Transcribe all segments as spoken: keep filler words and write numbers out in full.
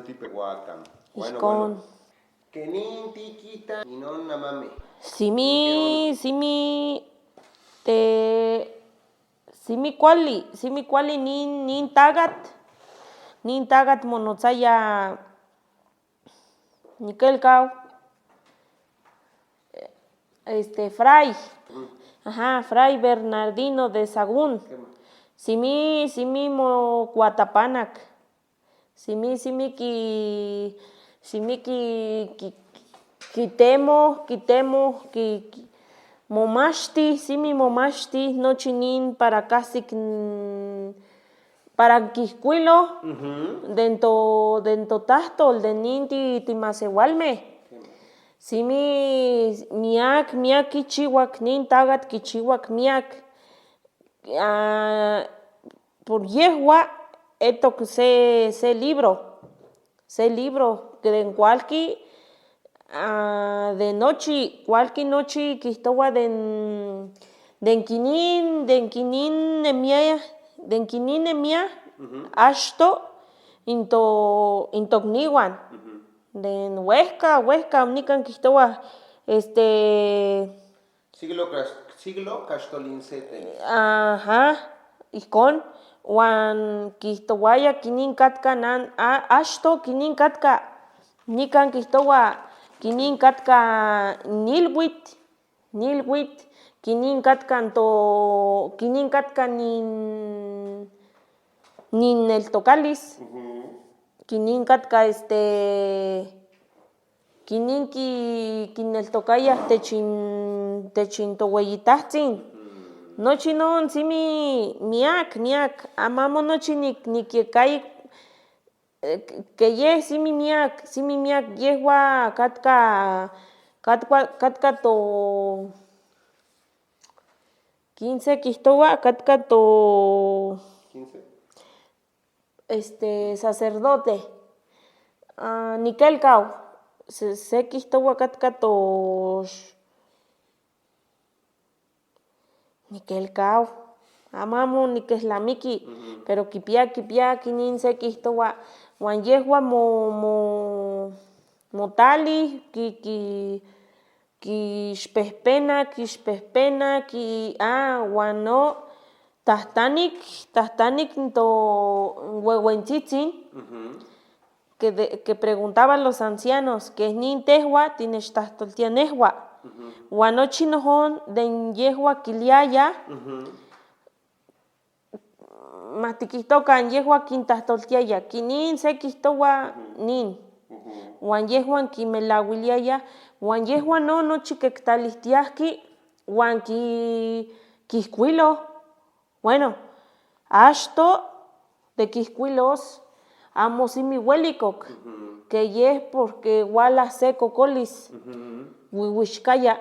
Tipe waka. Bueno, Ishkon. Bueno. Kenin tikita, ninonna mame. Simi, simi, te, simi kwali, simi kwali nin, nin takat, nin takat monotsaya Nikel kaw, este, Fray. Ajá, Fray Bernardino de Sagún. Simi, simi mo kuatapanak. Simi, simi ki, simi ki, ki, kitemo, kitemo, ki, ki, momashti, simi momashti, nochi nin para casi, para kihkwilo den to, den to tahtol den nin ti, ti masewalme. Simi miak, miak kichiwak, nin takat kichiwak miak. Ah, por yehua etok se, se libro. Se libro, que den kualki, ah, de nochi, kualki nochi kihtowa den, den kinin, den kinin emia, den kinin emia, ashto, into, into kniwan. Den wehka, wehka, nikan kihtowa, este, Siglo cas-, siglo castolince tenis. Ajá, ihkon, wan kihtowaya kinin katka nan, a, ashto kinin katka, nikan kihtowa kinin katka nilwit, nilwit, kinin katka nto, kinin katka nin, nin neltokalis, kinin katka, este, Kinin ki, kineltokaya techin, techin toweyitahtsin. Nochi no ntsi mi miak, miak, amamo nochi ni, ni ke kai, eh, ke ye si mi miak, si mi miak yehua katka, katka, katka to, kinse kihtowa, katka to. Este, sacerdote, ah, nikel kaw, se, se kihtowa katka to, nikel kaw, amamo nikehlamiki, pero kipia, kipia kinin se kihtowa, wan yehua mo, mo, mo tali, ki, ki, Kishpehpena, kishpehpena, ki, ah, wano, tahtanik, tahtanik nto wewentsitsin, que de, que preguntaba a los ancianos, que snin tehua tineshtahtoltia nehua. Wano chinohon den yehua kiliaya, Mati kihtokan yehua kintahtoltiaya, kinin se kihtowa nin. Wan yehua kimelawiliaya, wan yehua no, no chikektalihtiahki, wan ki, kihkwilo. Bueno, ashto de kihkwilos, amo si mi welikok, ke ye porque wala se kokolis. Wiwishkaya,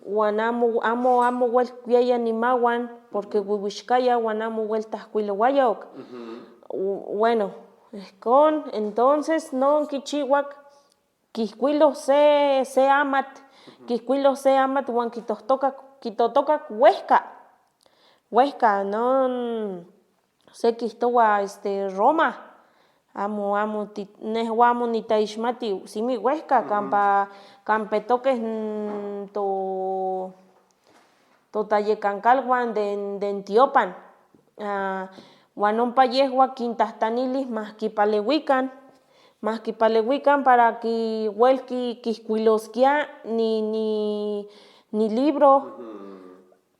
wan amo, amo, amo welkuyaya nimawan, porque wiwishkaya wan amo weltahkwilowaya ok. Bueno, ehkon, entonces no kichiwak, kihkwilo se, se amat, kihkwilo se amat wan kitohtokak, kitotokak wehka, wehka, no, se kihtowa, este, Roma, amo, amo ti, nehua amo nitayishmati, si mi wehka, kampa, kampa etoke, to, to tayekankalwan den, den tiopan. Ah, wan ompa yehua kintahtanili, mahki palewikan, mahki palewikan para ki welki kihkwiloskia ni, ni, ni libro.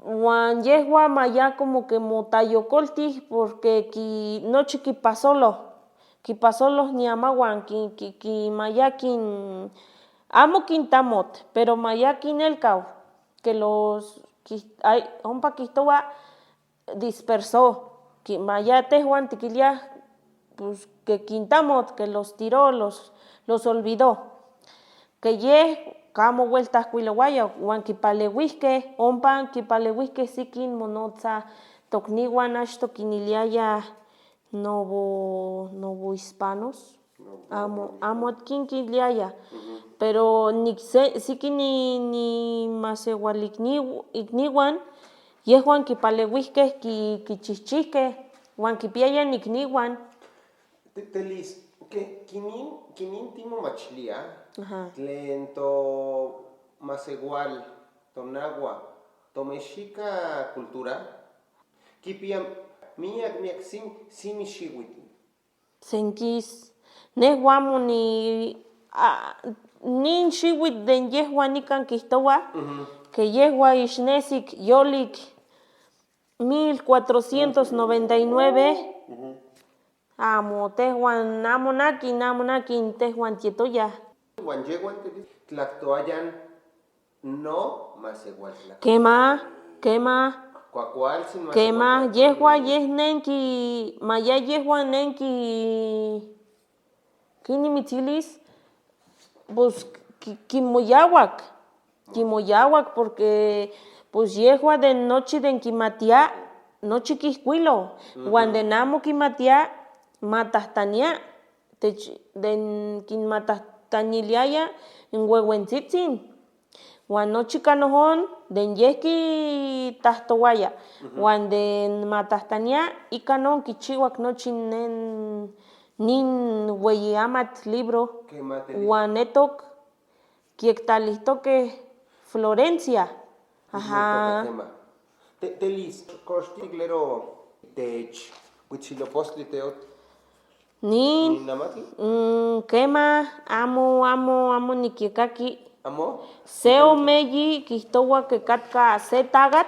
Wan yehua maya como que mo tayokoltij, porque ki, nochi kipasolo, kipasolo ni amawan ki, ki, ki maya kin, amo kintamot, pero maya kinelkaw, que los, ki, ay, ompa kihtowa dispersó, ki maya tehuan tikilia, pues, que kintamot, que los tiró, los, los olvidó. Que ye kamo weltahkwilowaya, wan kipalewihke, ompa kipalewihke si kin monotsa tokniwan ashto kiniliaya novo, novohispanos. Amo, amo kin kiliaya. Pero ni se, si kin ni, ni masewal ikniwan, yehuan kipalewihke, ki, kichihchihke, wan kipiaya nikniwan. Te, te Liz, Ke kinin, kinin timo machlia, Aha. tlen to masewal, to nahua, to mexica cultura, kipia miyak miyak sim, simi xiwit. Senkis. Nehua muni, a, nin xiwit den yehua nikan kihtowa, Mhm. ke yehua ixnesik yolik mil cuatrocientos noventa y nueve. Mhm. Amo tehwan, amo nakin, amo nakin tehwan tietoya. Wan yehuan te tlaktoayan no masewal tlak. Kema, kema, Kwa cuál sin kema, masewal tlak. Yehua yeh nenki, maya yehua nenki, kini mitzilis, pues ki, kimoyawak. Kimoyawak, porque pues yehua de nochi den kimatia, nochi kihkwilo, wan den amo kimatia, matahtanía, tech-, den kinmatahtaniliaya wewentsitsin. Wan nochi kanohon, den yeh kitahtowaya, wan den matahtanía, ikanon kichiwak nochi nen, nin weyi amat libro, wan netok. Kiektalihtoke Florencia. Aha. Telis, koshti glero tech, Huitzilopochtli teot. Ni. Ni namati? Mm, kema, amo, amo, amo nikiekaki. Amo? Se omeyi, kihtowa ke katka se tagat.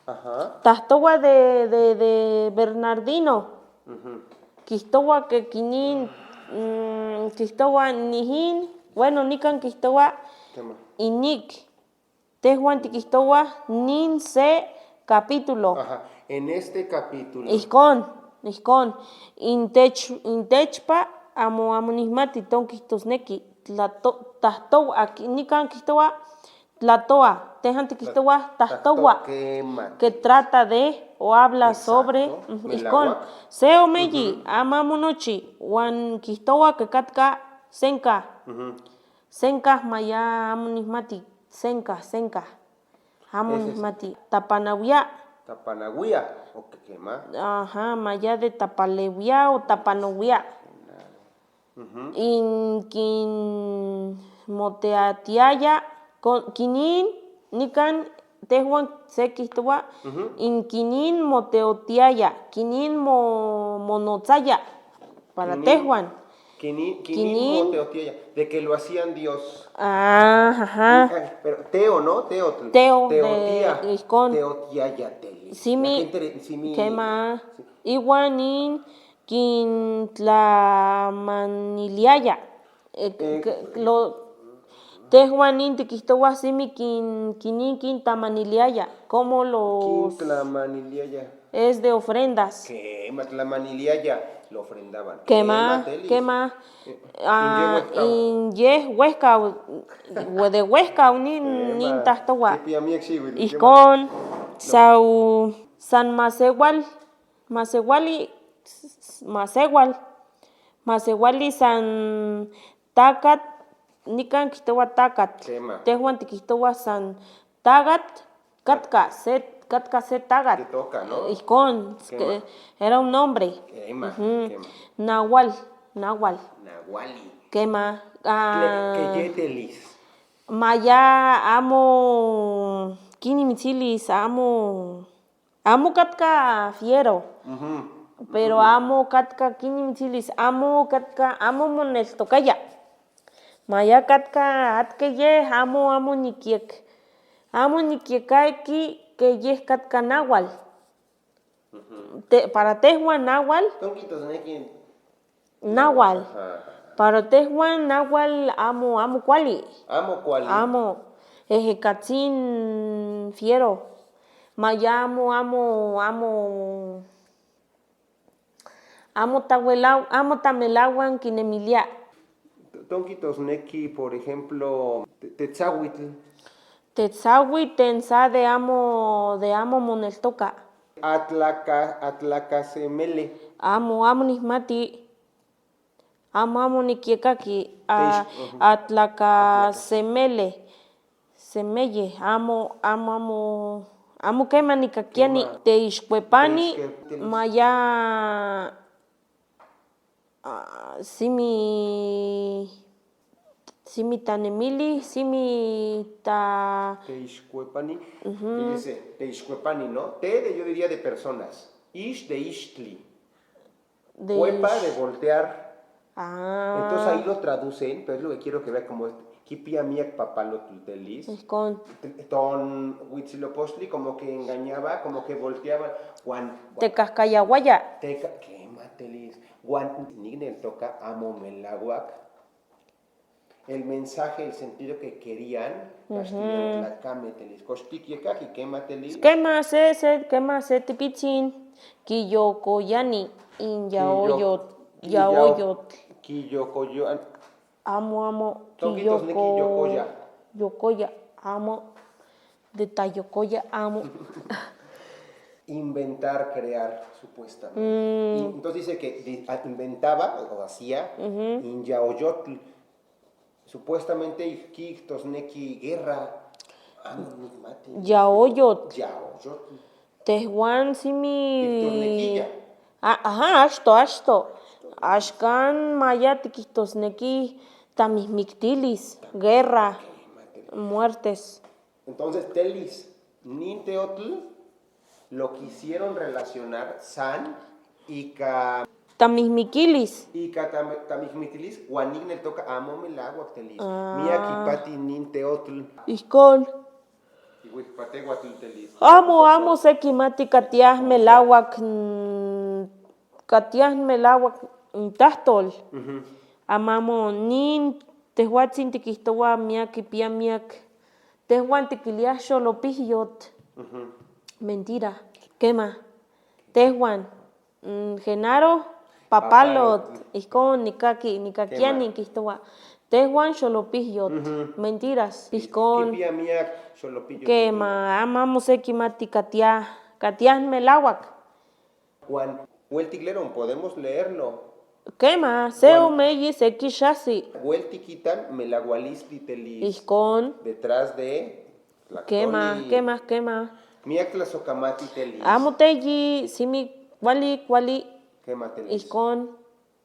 Aha. Tahtowa de, de, de Bernardino. Mhm. Kihtowa ke kinin, mm, kihtowa nihin, bueno, nikan kihtowa Tema. Inik. Tehuan tikihtowa nin se capítulo. Ajá, en este capítulo. Ihkon, ihkon. Intech, intechpa, amo, amo nihmati ton kihtosneki. Tlato-, tahtowa, aki, nikan kihtowa, Tlatowa, tehan tikihtowa, tahtowa, Tahtowa, kema. Que trata de o habla Exacto. sobre, ujú, Melawak. Ihkon, se omeyi, Ujú. Amo, amo nochi, wan kihtowa ke katka senka. Ujú. Senka, maya, amo nihmati, senka, senka. Amo Es ese. Nihmati, tapanawia. Tapanawia, ok, kema. Ajá, maya de tapalewia o tapanowia. Ujú. In kin moteatiaya, ko-, kinin, nikan, tehuan se kihtowa, Ujú. In kinin moteotiaya, kinin mo-, monotsaya, para Kinin, tehuan. Kinin, kinin Kinin. Moteotiaya, de que lo hacían Dios. Ah, ajá. Eh, pero teo, ¿no? Teotl. Teo de Teotía. Ihkon. Teotiaya, tele. Simi, La gente re-, simi, kema, sí. Iwanin, Kintlamaniliaya. Eh, Eh, ke-, lo, tehuan ninti kihtowa simi kin-, kinin kintamaniliaya. Como los Kintlamaniliaya. Es de ofrendas. Kema tlamaniliaya, lo ofrendaban. Kema, Kema telis. Kema. Eh, Ah, inye wehkaw. Inye wehkaw, we-, de wehkaw nin, Kema. Nin tahtowa. Tipi ami aksi, güey, Kema. Ihkon, No. Sau, San Masewal. Masewali, s-, s-, masewal, masewali san takat, nikan kihtowa takat. Kema. Tehuan tikihtowa san takat, katka se, katka se takat. Te toca, ¿no? Ihkon, Kema. Era un nombre. Kema, Ujú. Kema. Nawal, nawal. Nawali. Kema. Kle-, Ah, keyetelis. Maya amo, kini mitzilis amo. Amo katka fiero, Ujú. Pero amo katka kini mitzilis, amo katka, amo moneltokaya. Maya katka atkeye, amo, amo nikiek, amo nikiekaki ke yeh katka nawal. Ujú. Te-, para tehuan nawal. Tonkitos ne kin Nawal. Aha. Para tehuan nawal amo, amo kuali. Amo kuali. Amo. Ehe, katsin fiero. Maya amo, amo, amo. Amo tawela, amo tamelawan kinemilia. Tonkitos neki, por ejemplo, te-, tetsawitl. Tetsawitl, tensa de amo, de amo moneltoka. Atlaka, atlakasemele. Amo, amo nihmati. Amo, amo nikiekaki, a, Teish-, ujú. Atlakasemele. Semeye, amo, amo, amo, amo kema nikakiani. Kema. Teishkuepani, Teishkuepani. Maya. Ah, simi, simi ta nemili, simi ta... Te ishkuepani. Ujú. Fíjese, te ishkuepani, ¿no? Te de, yo diría de personas. Ish de ishtli. De... Cuepa de ish... voltear. Ah. Entonces ahí lo traducen, pero es lo que quiero que vea como este. Kipia miak papalotl telis. Ton Huitzilopochtli como que engañaba, como que volteaba. Juan, te cascayawaya. Te ca-, qué matelis. Juan, nignen toca amo melaguac. El mensaje, el sentido que querían, ujú, castigar la came telis. Costiquia caqui, qué matelis. Quema, se, se, quema, se, tipichin. Kiyokoyani, in yaoyot, yaoyot. Kiyokoyan. Amo, amo. Toquitos ni kiyokoya. Yokoya, amo. De ta yokoya, amo. Inventar, crear, supuestamente. Mm. Y entonces dice que di-, a-, inventaba o, o hacía, ujú, in yaoyotl. Supuestamente, ikiktos neki guerra. Ah, no, no, mate. Yaoyot. Yaoyot. Tehuan simi. Tikitosnekija. Ah, ajá, ashto, ashto. Ashkan maya tikitosneki tamihmiktilis, guerra, muertes. Entonces, telis, ninteotl, lo quisieron relacionar san y ka... Tamihmikilis. Y ka tam-, tamihmikilis, wan nignen toca amo melaguac telis. Ah. Mia kipati ninteotl. Iskon. Amo, amo se kimati katiah melaguac, mm, katiah melaguac, mm, tahtol. Ujú. Amamo nin tehuatsin tikihtowa mia kipia miak. Tehuan tikiliah xolopihiyot. Ujú. Mentira. Kema. Tehuan. Mm, Genaro, papalot, papalot. Iskon, nikaki, nikakia, kema, nikihtowa. Tehuan xolopihiyot. Ujú. Mentiras. Iskon. Kipia miak xolopihiyot. Kema, amamo se kimati katiah, katiah melaguac. Juan, weltikleron, podemos leerlo. Kema, se... Juan. Omeyi se kishasi. Weltikitan melagualistitelis. Iskon. Detrás de Kema, kema, kema. Miak tlasokamati telis. Amo teyi, simi kuali, kuali. Kema telis. Iskon.